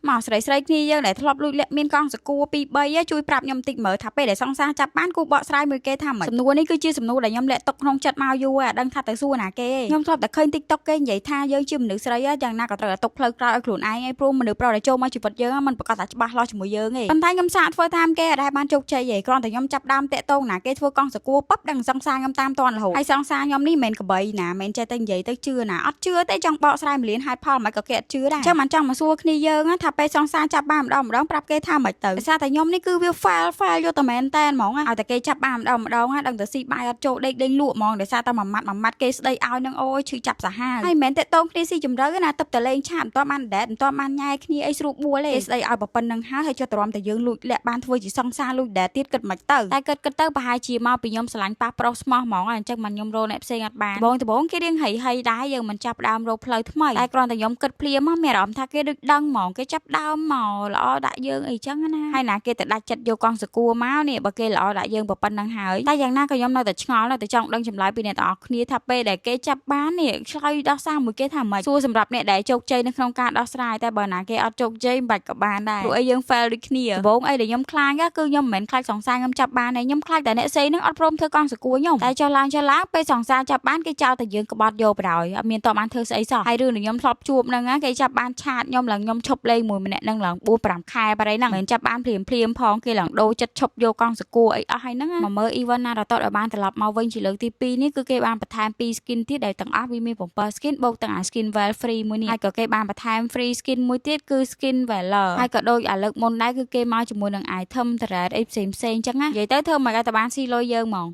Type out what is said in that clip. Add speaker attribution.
Speaker 1: មកស្រីស្រីគ្នាយើងដែលធ្លាប់លួចលាក់មានកង់សកួរ2 3ជួយប្រាប់ខ្ញុំតិចមើលថាពេលដែលសង្សារចាប់បានគូបកស្រាយមួយគេថាម៉េចសំណួរនេះគឺជាសំណួរដែលខ្ញុំលាក់ទុកក្នុងចិត្តមកយូរហើយអត់ដឹងថាទៅសួរណាគេខ្ញុំធ្លាប់តែឃើញ TikTok គេនិយាយថាយើងជាមនុស្សស្រីយ៉ាងណាក៏ត្រូវតែទុកផ្លូវក្រោយឲ្យខ្លួនឯងឯងព្រោះមនុស្សប្រុសដែលចូលមកជីវិតយើងមិនប្រកាសថាច្បាស់លាស់ជាមួយយើងទេប៉ុន្តែខ្ញុំសាកធ្វើតាមគេអត់ដែលបានជោគជ័យទេគ្រាន់តែខ្ញុំចាប់ដើមតាក់ទងណាគេធ្វើកង់សកួរប៉ាប់ដឹងសង្សារខ្ញុំតាមតន់រហូតហើយសង្សារខ្ញុំនេះមិនមែនកបីណាមិនចេះតែនិយាយទៅជឿណាអត់ជឿទេចង់បកស្រាយមួយលានហេតុផលមិនក៏គេអត់ជឿដែរចឹងមិនចង់មកសួរគ្នាយើងថាពេលសង្សារចាប់បានម្ដងម្ដងប្រាប់គេថាមិនទៅដោយសារតែខ្ញុំនេះគឺវា fail fail យកតែមែនតែនហ្មងឲ្យតែគេចាប់បានម្ដងម្ដងដឹងតែស៊ីបាយអត់ចូលដេកដេញលក់ហ្មងដោយសារតែមួយម៉ាត់មួយម៉ាត់គេស្ដីឲ្យនឹងអូយឈឺចាប់សាហាវហើយមិនមែនតាក់តងគ្នាស៊ីជម្រៅណាទឹកតែលេងឆាតមិនតបាន date មិនតបានញ៉ែគ្នាអីស្រួលបួលទេគេស្ដីឲ្យប៉ុណ្្នឹងហើយហើយចុះទ្រាំតែយើងលួចលាក់បានធ្វើជាសង្សារលួច date ទៀតគិតមិនទៅតែគិតគិតទៅប្រហែលជាមកពីខ្ញុំស្រឡាញ់ប៉ះប្រុសស្មោះហ្មងអញ្ចឹងមិនខ្ញុំរកអ្នកផ្សេងអត់បានបងដំបងគេរៀងហីហីដែរយើងមិនចាប់ដើមរកផ្លូវថ្មីតែគ្រាន់តែខ្ញុំគិតភ្លាមមានអារម្មណ៍ថាគេដូចដឹងហ្មងគេចាប់ដើមមកល្អដាក់យើងអីចឹងណាហើយណាគេទៅដាច់ចិត្តយកកង់សកួរមកនេះបើគេល្អដាក់យើងប៉ុណ្្នឹងហើយតែយ៉ាងណាក៏ខ្ញុំនៅតែឆ្ងល់នៅតែចង់ដឹងចម្លើយពីអ្នកទាំងអស់គ្នាថាពេលដែលគេចាប់បាននេះឆ្លើយដោះសារមួយគេថាម៉េចសួរសម្រាប់អ្នកដែលជោគជ័យនៅក្នុងការដោះស្រាយតែបើណាគេអត់ជោគជ័យមិនបាច់ក៏បានដែរព្រោះអីយើង fail ដូចគ្នាដំបូងអីដែលខ្ញុំខ្លាចគឺខ្ញុំមិនមែនខ្លាចសង្សារខ្ញុំចាប់បានទេខ្ញុំខ្លាចតែអ្នកផ្សេងនឹងអត់ព្រមធ្វើកង់សកួរខ្ញុំតែចុះឡើងចុះឡើងពេលសង្សារចាប់បានគេចោលតែយើងក្បត់យកបណ្ដោយអត់មានតបានធ្វើស្អីសោះហើយរឿងដែលខ្ញុំធ្លាប់ជួបហ្នឹងគេចាប់បាន chat ខ្ញុំឡើងខ្ញុំឈប់លេងមួយម្នាក់ហ្នឹងឡើង4 5ខែបាត់ហើយហ្នឹងមិនចាប់បានភ្លាមភ្លាមផងគេឡើងដូរចិត្តឈប់យកកង់សកួរអីអស់ហើយហ្នឹងមកមើល event ណារតដែលបានត្រឡប់មកវិញជាលើកទី2នេះគឺគេបានបន្ថែម2 skin ទៀតដែលទាំងអស់វាមាន7 skin បូកទាំងអា skin well free មួយនេះហើយក៏គេបានបន្ថែម free skin មួយទៀតគឺ skin Valor ហើយក៏ដូចអាលើកមុនដែរគឺគេមកជាមួយនឹង item turret អីផ្សេងផ្សេងអញ្ចឹងណានិយាយទៅធ្វើមកឲ្យតែបានស៊ីលុយយើងហ្មង។